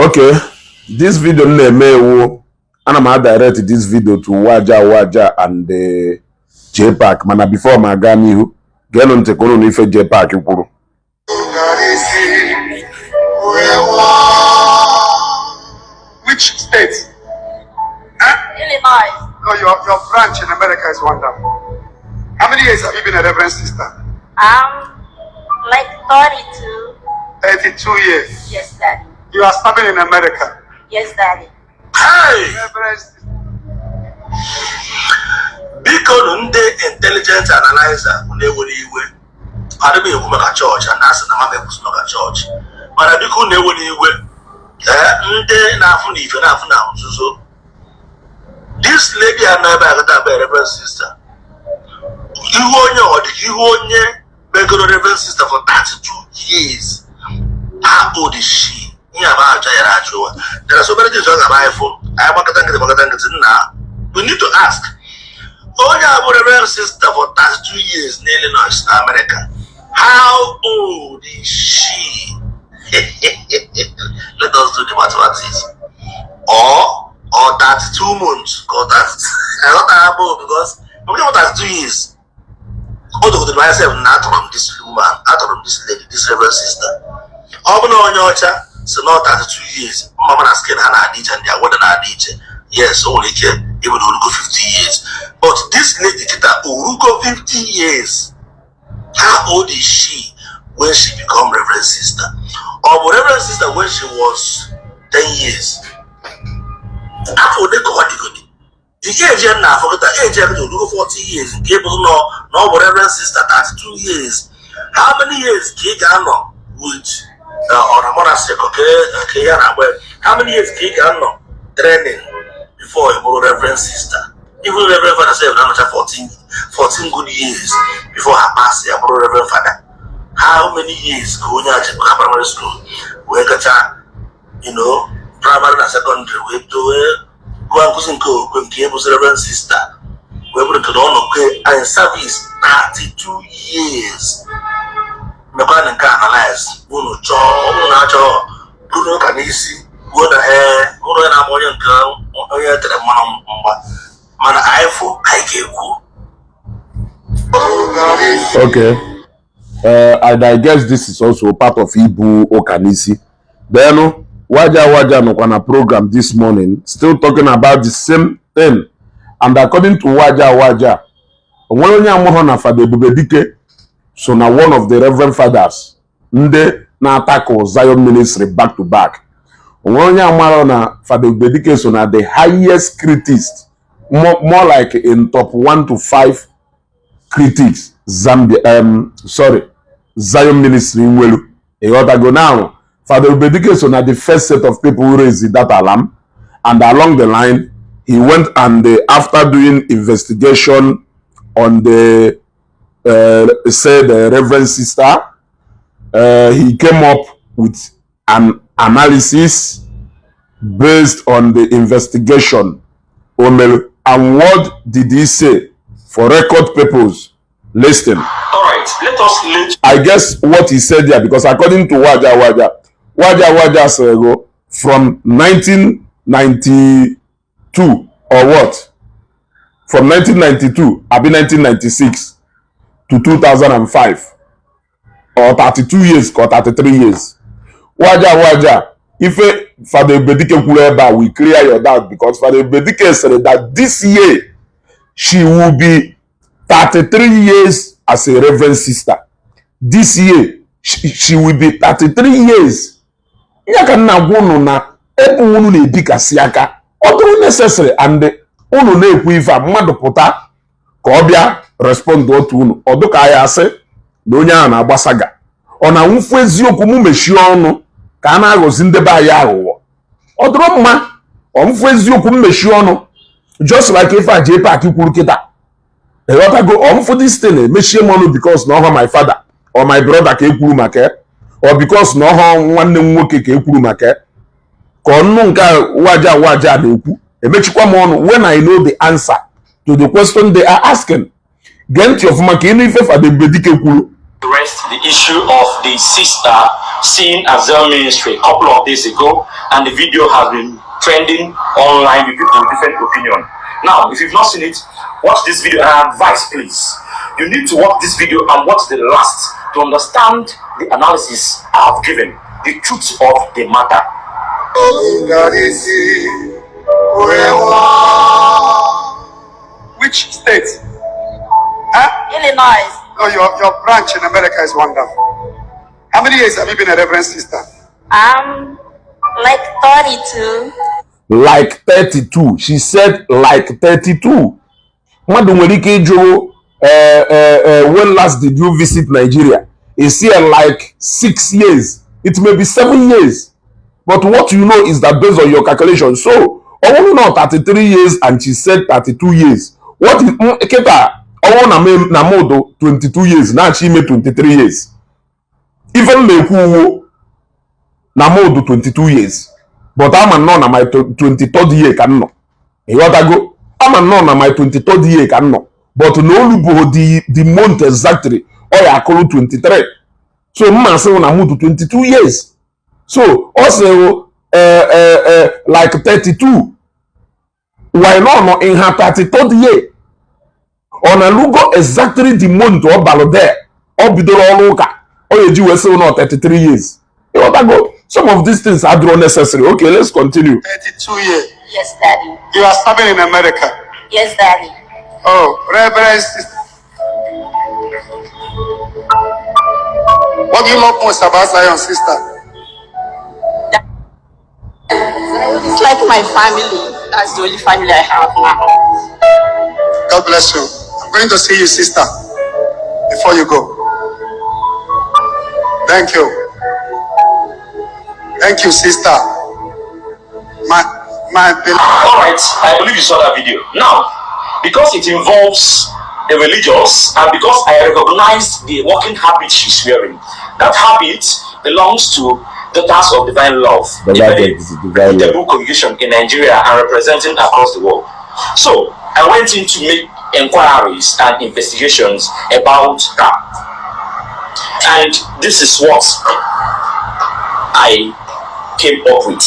Okay, this video m na-eme ewu, ana m direct this video to Waja Waja and JPAC. Mana before m aga n'ihu, geenụ ntị ka unu na ife JPAC kwuru. Garisi, wewa. Which state? Illinois. No, your branch in America is wonderful. How many years have you been a reverend sister? Like 32. 32 years. Yes, Daddy. You are serving in America. Yes, Daddy. Hey! Reverend sister. Biko nụ, ndị intelligent analyzer, unu ewere iwe. Adị m ekwu maka chọọchị a na-asị na mama ekwusi maka chọọchị, mana biko unu ewere iwe. Ee, ndị na-afụ na ife na-afụ na nzuzo, this lady a nọ ebe a kịta bụ reverend sister. Ihu onye ọ dị ka ihu onye megoro reverend sister for 32 years. How old is she? Ihe a bụ ajọ yara ajụ ụwa. There are so many things ọ ga-aba anyị fụ, anyị gbakọta nkịtị, gbakọta nkịtị. Nna, we need to ask. Onye a bụ reverend sister for 32 years na Illinois na America, how old is she? Let us do the mathematics. Or 32 months or 30. I got that because I'm talking about 32 years. O dogotere myself na atọrọ m this woman, atọrọ m this lady, this reverend sister. Ọ bụ na onye ọcha si na 32 years, mma na skin ha na-adị iche, ndị agwada na-adị iche. Yes, o nwere ike ịbụ na orugo 50 years, but this lady kịta orugo 50 years. How old is she when she become reverend sister? Ọ bụ reverend sister when she was 10 years? Afọ ole ka ọ dịgodi? The age ya na-afọ kịta, age ya kịta, orugo 40 years, nke bụ nọ na ọ bụ reverend sister 32 years. How many years ka ị ga-anọ with ọra monastery ka ya na-agba? How many years ka ị ga-anọ training before ị bụrụ reverend sister? Even reverend father sef na-anọcha 14 good years before ha pass ya bụrụ reverend father. How many years ka onye a ji primary school wee gacha primary na secondary, wee bido wee gụọ nkụzi nke okwukwe, nke ịbụzi reverend sister, wee bụrụ nke na ọ nọkwe in service 32 years? Mekwa nke analyze unu chọọ. Ọ bụrụ na achọọ bụrụ ụka n'isi kwuo na ee, bụrụ onye na-agba onye nke onye tere mmanụ mgba, mana anyị fụ, anyị ga-ekwu. Okay. And I guess this is also part of ibu ụka n'isi. Then, Waja Waja nọkwa na program this morning, still talking about the same thing. And according to Waja Waja, o nwere onye amụrụ na Fada Ebubedike so na one of the reverend fathers ndị na-atakụ Zion Ministry back to back. O nwere onye amara na Fada Ebubedike so na the highest critics, more like in top 1 to 5 critics Zambia, sorry, Zion Ministry nwelu. Ịghọtago now? Father Ebubedike so na the first set of people who raised that alarm, and along the line he went and after doing investigation on the said reverend sister, he came up with an analysis based on the investigation o melu. And what did he say? For record purpose, listen. All right, let us let I guess what he said there, because according to Waja Waja, Waja Waja Sego, from 1992 or what? From 1992, abi 1996 to 2005, or 32 years or 33 years. Waja Waja, ife Father Ebubedike kwuru ebe a will clear your doubt, because Father Ebubedike said that this year she will be 33 years as a reverend sister. This year she will be 33 years. Ya ka nna gwa unu na ebe unu na-ebikasị aka, ọ dụrụ necessary, and unu na-ekwu ife a, mmadụ pụta ka ọ bịa respond otu unu, ọ dụka ya asị na onye ahụ na-agbasaga, ọ na-nwụfu eziokwu. Mụ mechie ọnụ ka a na-aghọzi ndebe anyị aghụghọ. Ọ dụrụ mma ọmfụ eziokwu, m mechie ọnụ, just like ife a JPAC kwuru kịta. Ịghọtago? Ọmfụ this thing, emechie m ọnụ because na ọhọ my father or my brother ka e kwuru maka ya, or because na ọhọ nwanne m nwoke ka e kwuru maka ya, ka ọnụ nke a Waja Waja na-ekwu, emechikwa m ọnụ when I know the answer to the question they are asking. Gee ntị ọfụma ka ịnụ ife Fada Ebubedike kwuru. Rest the issue of the sister. seen at Zell Ministry a couple of days ago, and the video has been trending online with people with different opinion. Now, if you've not seen it, watch this video and advice, please. You need to watch this video and watch the last to understand the analysis I have given, the truth of the matter. Which state? Huh? Illinois. Oh, your branch in America is wonderful. How many years have you been a reverend sister? Like 32. Like 32. She said like 32. Mmadụ nwere ike ịjụ, "When last did you visit Nigeria?" Is here like 6 years, it may be 7 years, but what you know is that based on your calculation, so ọ bụrụ na 33 years and she said 32 years, what is kịta ọ bụrụ na na mụ 22 years na-achọ ime 23 years, ife m na-ekwu uwo na mụ 22 years, but ama nnọọ na my 23rd year ka m nọ. Ịghọtago? Ama nnọọ na my 23rd year ka m nọ, but na olu bụ the month exactly ọ ya akụrụ 23, so mma sị na mụ 22 years. So ọ sị like 32, why nọ nọ in her 33rd year. Ọ na-lugo exactly the month ọ balụ there ọ bidoro ọrụ ụka ọ ga-eji wee sị nọ 33 years. Ịghọtago? Some of these things are necessary. Okay, let's continue. 32 years. Yes, Daddy. You are serving in America. Yes, Daddy. Oh, Reverend Sister. What do you love most about Zion, sister? It's like my family. That's the only family I have now. God bless you. I'm going to see you, sister, before you go. Thank you. Thank you, sister. My All right, I believe you saw that video. Now, because it involves a religious and because I recognized the walking habit she's wearing, that habit belongs to Daughters of Divine Love, a very reputable congregation in Nigeria and representing across the world. So I went in to make inquiries and investigations about her. And this is what I came up with.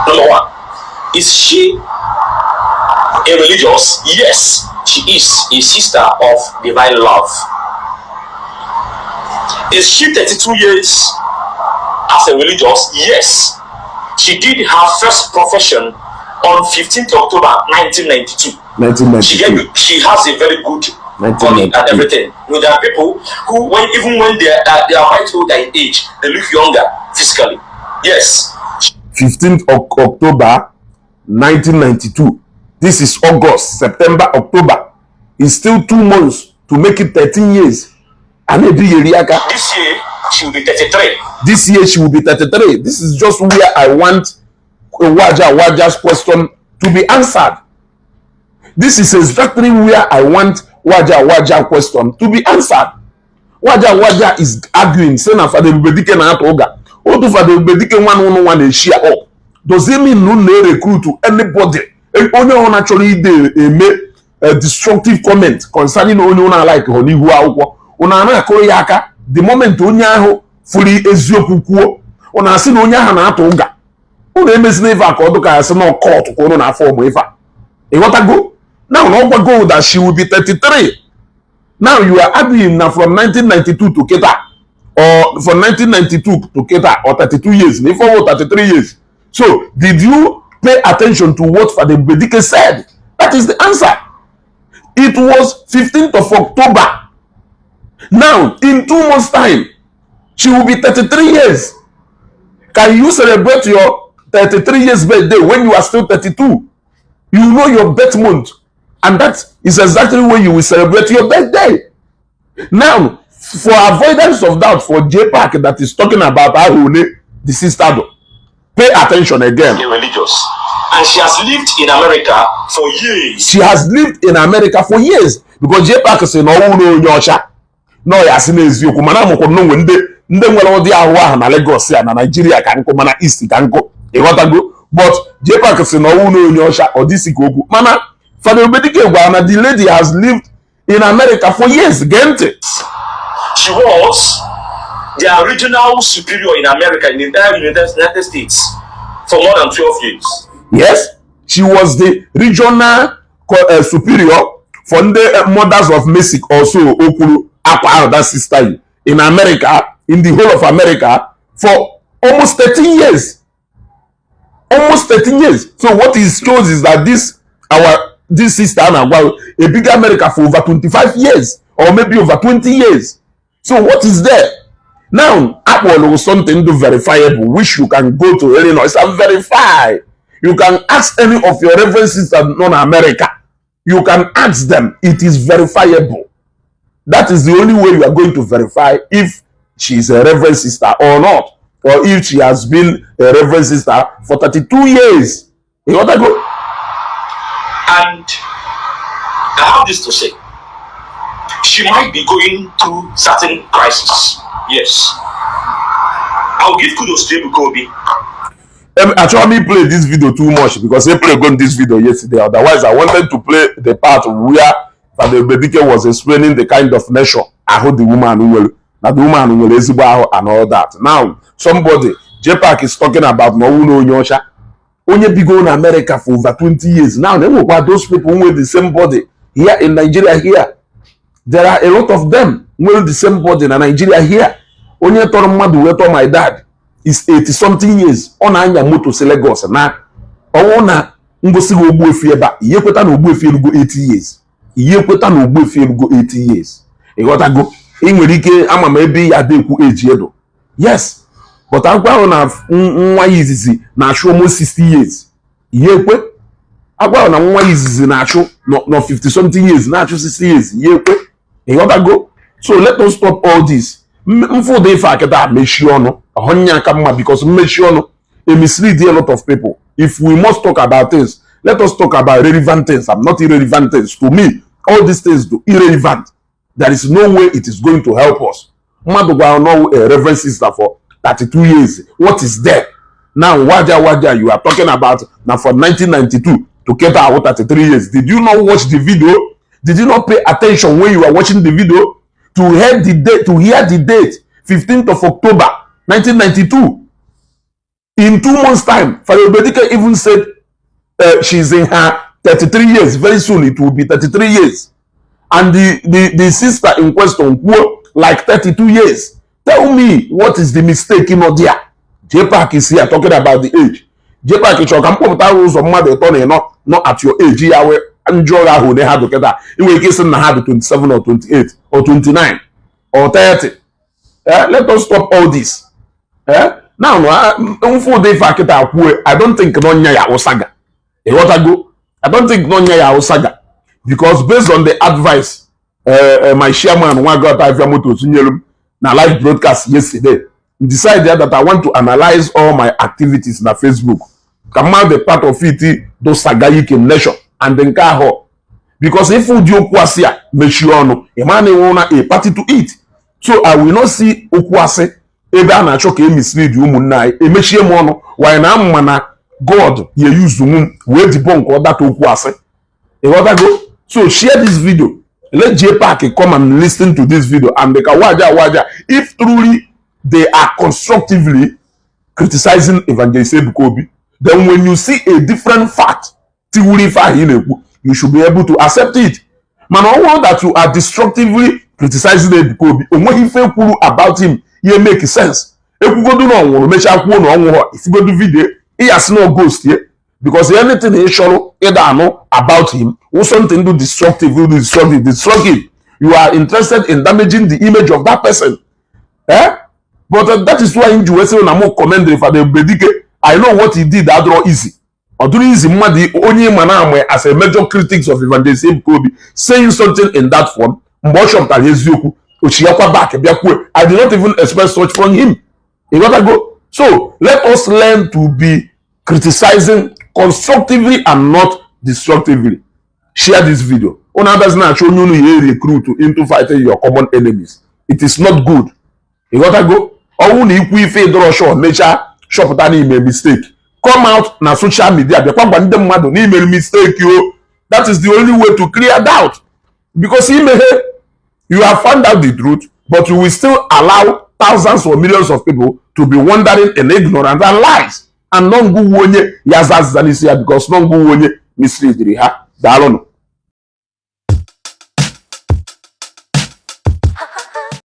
Number one, is she a religious? Yes, she is a sister of Divine Love. Is she 32 years as a religious? Yes. She did her first profession on 15th October 1992. 1992. She has a very good body and everything. You know, there are people who, when even when they are quite older in age, they look younger physically. Yes. 15th October 1992. This is August, September, October. It's still 2 months to make it 13 years. A na-ebigheri aka. This year she will be 33. This year she will be 33. This is just where I want Waja Waja's question to be answered. This is exactly where I want Waja Waja question to be answered. Waja Waja is arguing, saying na Fada Ebubedike na-atụ ụga. Otu Fada Ebubedike nwa na ụnụ nwa na-eshi up. Does it mean na unu na-recruit anybody? Onye ọbụla chọrọ ide eme destructive comment concerning onye ụnụ alike hụ n'ihu akwụkwọ. Unu a na-akụrụ ya aka. The moment onye ahụ fụrụ eziokwu kwuo, unu asị na onye ahụ na-atụ ụga. Unu emezina ife a ka ọ dụka ya sị na cult ka unu na-afọ ụmụ ife a. Ịghọtago? Now na ọ gwago that she will be 33. Now you are arguing na from 1992 to kịta, or from 1992 to kịta, or 32 years na ife ọwụ 33 years. So did you pay attention to what Father Ebubedike said? That is the answer. It was 15th of October. Now in 2 months' time she will be 33 years. Can you celebrate your 33 years birthday when you are still 32? You know your birth month, and that is exactly when you will celebrate your birthday. Now, for avoidance of doubt for JPAC that is talking about Ahune, the sister do, pay attention again. A religious. And she has lived in America for years. She has lived in America for years, because JPAC sị na ọnwụ na onye ọcha na ọ ya asị n'eziokwu, mana amụkwara na onwe ndị ndị nwere ụdị ahụ ahụ na Lagos ya na Nigeria ka nkụ, mana East ka nkụ. Ịghọtago? But JPAC sị na ọnwụ na onye ọcha ọ dịsị ka okwu, mana Fada Ebubedike gwara na the lady has lived in America for years. Gee ntị. She was Their regional superior in America, in the entire United States, for more than 12 years. Yes, she was the regional superior for ndị Mothers of Mercy also. O kwuru akwa ahụ, that sister yi in America, in the whole of America, for almost 13 years, almost 13 years. So what it shows is that this our this sister a na-agwa ebigo America for over 25 years or maybe over 20 years. So what is there now? Akpọrọ something do verifiable, which you can go to Illinois and verify. You can ask any of your reverend sisters nọ na America. You can ask them. It is verifiable. That is the only way you are going to verify if she is a reverend sister or not, or if she has been a reverend sister for 32 years. You got to go. And I have this to say. She might be going through certain crisis. Yes. I'll give kudos to Ebuka Obi. Actually, me play this video too much because they played on this video yesterday. Otherwise, I wanted to play the part where Father Ebubedike was explaining the kind of nature ahụ the woman nwere, na the woman nwere ezigbo ahụ and all that. Now, somebody, JPAC, is talking about na ọnwụ na onye ọcha, onye bigo na America for over 20 years. Now, enwekwa those people nwere the same body here in Nigeria here. There are a lot of them nwere the same body na Nigeria here. Onye tọrọ mmadụ wee tọọ my dad is 80 something years. Ọ na-anya moto si Lagos na ọwụ na ngosi gị Ogbuefi ebe a, ihe kweta na Ogbuefi erugo 80 years, ihe kweta na Ogbuefi erugo 80 years. Ịghọtago? Ị nwere ike ama m ebe ya adekwu eji edo. Yes, but agwa ahụ na nwa ya izizi na-achụ almost 60 years, ihe ekwe. Agwa ahụ na nwa ya izizi na-achụ nọ 50 something years, na-achụ 60 years, ihe ekwe. Ịghọtago? So let us stop all this. Mfu ụdị ife a kịta, mechie ọnụ ọhụnya aka mma, because mmechi ọnụ e mislead a lot of people. If we must talk about things, let us talk about relevant things and not irrelevant things. To me, all these things do irrelevant. There is no way it is going to help us. Mmadụ gwara n'ọwụ a reverend sister for 32 years. What is there now? Waja waja you are talking about na from 1992 to keta ahụ 33 years. Did you not watch the video? Did you not pay attention when you were watching the video to hear the date, 15th of October 1992, in 2 months' time? Father Ebubedike even said she's in her 33 years. Very soon it will be 33 years. And the sister in question kwuo like 32 years. Tell me, what is the mistake in there? JPAC is here talking about the age. JPAC chọrọ ka m kpọpụta ụzọ mmadụ ịtọ na ịnọ nọ at your age ya wee njọ ahụ one ha dị kịta. Ị nwere ike ịsị na ha dị 27 or 28 or 29 or 30. Eh, let us stop all this. Eh? Now, mfu ụdị ife akịta kwuo, I don't think na ọnya ya awụ saga. Ịghọtago? I don't think na ọnya ya awụ saga because based on the advice my chairman Nwagota Afia Motors nyere m na live broadcast yesterday, decide that I want to analyze all my activities na Facebook ka mmadụ the part of it do sagaic in nation and nke ahụ, because if ụdị okwu asị a mechie ọnụ, ị ma na enwe na a party to it. So I will not see okwu asị ebe a na-achọ ka e mislead ụmụnne anyị, emechie m ọnụ wanyị na amma na God ya use m wee debunk ọdata okwu asị. Ịghọtago? So share this video. Let JPAC come and listen to this video and ka waja waja. If truly they are constructively criticizing Evangelist Ebuka Obi, then when you see a different fact tiwuru ife ahụ ị na-ekwu, you should be able to accept it. Mana ọ bụrụ that you are destructively criticizing Ebuka Obi, o nweghị ife kwuru about him ihe make sense. Ekwugodu na ọ nwụrụ, mechaa kwuo na ọ nwụrụ, ifugodu video ịyasị na ghost ye, because anything ị chọrọ ịda anụ about him wụ something do destructive, do destructive, destructive. You are interested in damaging the image of that person, eh? But that is why nji wee sị na mụ commend Father Ebubedike. I know what he did adịrọ easy. Ọ dụrụ easy mmadụ onye ịma na ama as a major critics of Evangelist Ebuka Obi saying something in that form. Mgbe ọ chọpụtara eziokwu, ochiakwa back bịa kwuo. I did not even expect such from him. Ịghọtago? So let us learn to be criticizing constructively and not destructively. Share this video. Unu abịazi na-achọ onye unu ya recruit into fighting your common enemies. It is not good. Ịghọtago? Ọnwụ na ikwu ife ịdọrọ shọ, mechaa chọpụta na ime mistake, come out na social media, bịakwa gwa ndị mmadụ na imere mistake o. That is the only way to clear doubt, because imeghe, you have found out the truth, but you will still allow Thousands or millions of people to be wandering in ignorance and lies, and nọngụ onye ya aza azịza n'isi ya, because nọngụ onye misleadiri ha. Daalụnụ.